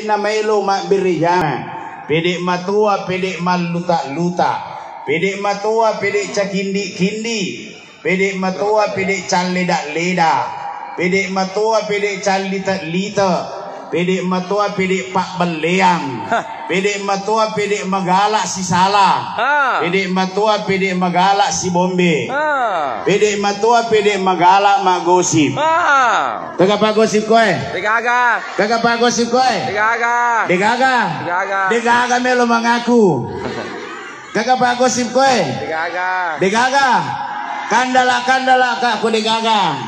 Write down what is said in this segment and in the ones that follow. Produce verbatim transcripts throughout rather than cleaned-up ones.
namaelo mabbere jama. Pede matoa, pede malluta-luta. Pede matoa, pede cakindi-kindi. Pede matoa, pede calleda-leda. Pede matoa, pede callite-lite. Pede matoa, pede pabbelleang. Hah. Pede matoa, pede magala sisala. Ha. Pede matoa, pede magala sibombe. Ha. Pede matoa, pede magala maggosip. Ha. Kega paggosip koe? Degaga. Kega paggosip koe? Degaga. Degaga. Degaga. Degaga melo mangaku. Kega paggosip koe? Degaga. Degaga. Kandala-kandala ka ko degaga.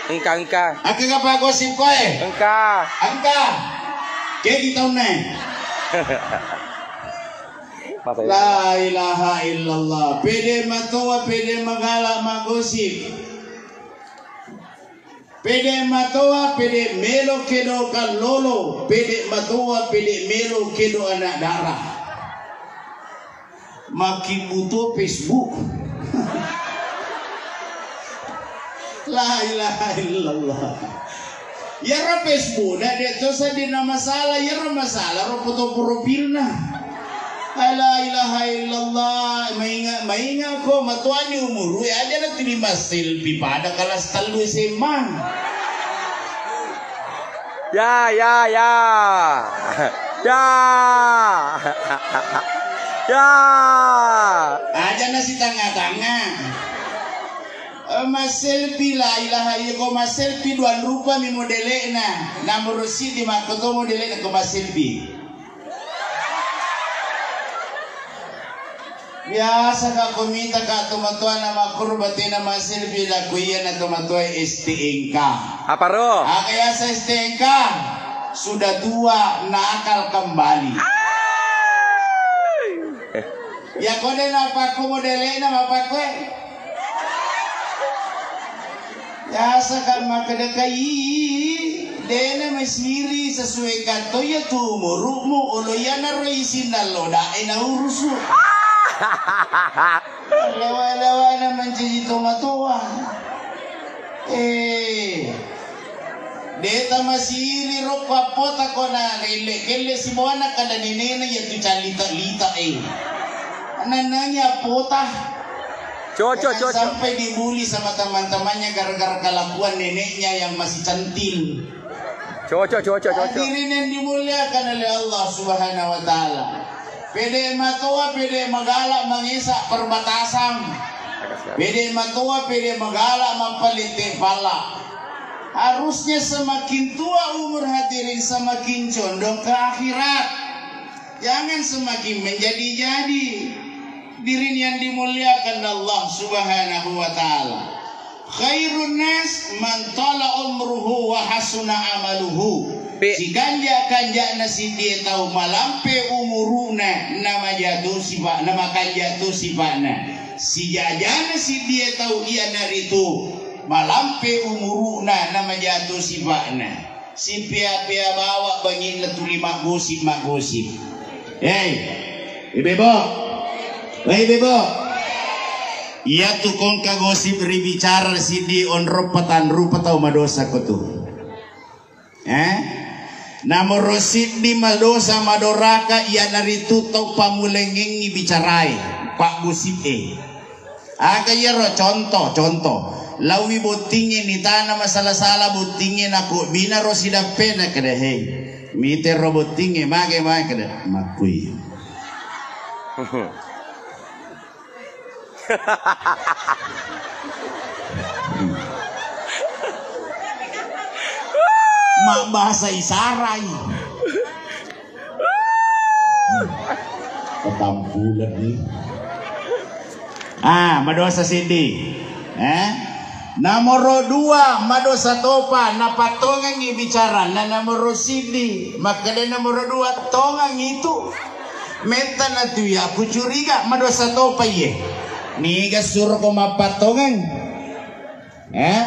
Engka, engka. Kega paggosip koe? Engka. Engka. Kegi taunne. Masa itu? La ilaha illallah. Pede matoa, pede magala maggosip. Pede matoa, pede melo kedo kallolo, pede matoa, pede melo kedo anak dara. Makkibbutu Facebook. La ilaha illallah. Iyaro Facebook na de to seddinna masalah, iyaro masalah ro foto profilna. La ilaha illallah, mainga, mainga ko matoani umuru, ya aja na tuli masselfie pada kelas tellu S M A. Ya, ya, ya. Ya. Ya. Aja na sitanga-tanga. Eh, masselfie, la ilaha illallah, ko masselfie dua rupa mi modele'na. Nomor siddi makko to modele'na ko masselfie. Biasa ka ko mita ka tomatoa na makkoro batena masselfie la ko iya na tomatoa S T N K. Apa ro? Aga yasa S T N K? Sudah tua, nakal kembali. Ya ko de napakko modele'na mapakko e. Biasa kan makkeda kai, dena masiri sesuai katto iya tu umuru'mu, olo iyanaro isinna loda e naurusu. Lewa-lewana mancaji tomatoa. Eh. Deta masiri ro ko appota ko na relle-kelle sibawana kada nenena iya tu calita-lita e. Nananya appota. Cocok, cocok. Sampai dibully sama teman-temannya gara-gara kelakuan neneknya yang masih centil. Cocok, cocok, cocok. Hadirin yang dimuliakan oleh Allah Subhanahu wa Ta'ala. Pede matoa, pede magala mangesa perbatasan. Pede matoa, pede magala mappalette pala. Harusnya semakin tua umur hadirin, semakin condong ke akhirat. Jangan semakin menjadi-jadi. Hadirin yang dimuliakan Allah Subhanahu wa Ta'ala. Khairun nas man tala umruhu wa hasuna amaluhu. Pe- Sikanja-kanjana siddie tau malampe umuruna, namaja to sifa-, namakanja to sifana. Sijajana siddie tau iyanaritu malampe umuruna, namaja to sifana. Sipea-pea bawa banginna tuli maggosip-maggosip. Hei, ibu-ibu. Hei, ibu-ibu. Iyatu kongka gosip ribicara siddi onrong patang rupa tau madosa ko tu. Eh? Namoro siddi madosa madoraka iyanaritu tau pamulengengi bicarae, paggosip e. Aga iyaro contoh, contoh. Laowi bottingnge nitana masala-sala bottingnge nakobbina ro sidappena keda, "Hei, mite ro bottingnge, mage, mage?" Keda, "Makkui." Mabbahasa isarai. Petampulenni. Ah, madosa siddi. Eh? Nomoro dua, madosa topa, napattongengi bicaranna nomoro siddi. Makkeda nomoro dua, tongengi tu. Metta natu iya, kucuriga madosa topa iye. Niga suroko mappattongeng. Eh?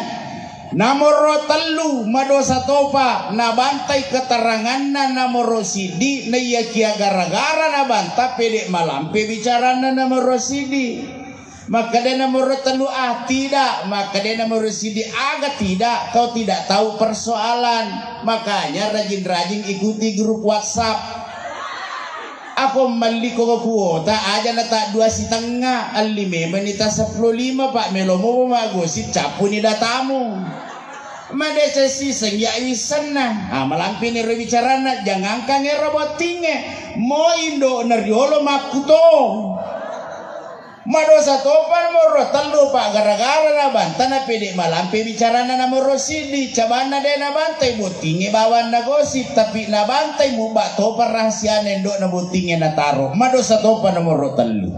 Namoro tellu madosa topa nabantai keteranganna namoro siddi, naiyakia gara-gara nabanta pede malampe bicaranna namoro siddi. Makkeda nomoro tellu, ah, tidak. Makkeda nomoro sidi, aga tidak? Kau tidak tahu persoalan. Makanya rajin-rajin ikuti grup WhatsApp. Ako melli ko kuota aja na tak dua setengah, alli memang ni ta sepuluh lima, Pak, melo mo magosip, cappu ni datamu. Madeceng siseng ya wissenna. Ah, malampini ro bicaranna, jangankan ero bottingnge, mo indo na riolo makkuto. Madosa topa nomoro tellu, Pak, gara-gara nabanta na pede malampe bicaranna nomoro sidi, cabanna de nabantai bottingnge bawang na gosip, tapi nabantai mubba topa rahasiana indo na bottingnge nataro. Madosa topa nomoro tellu.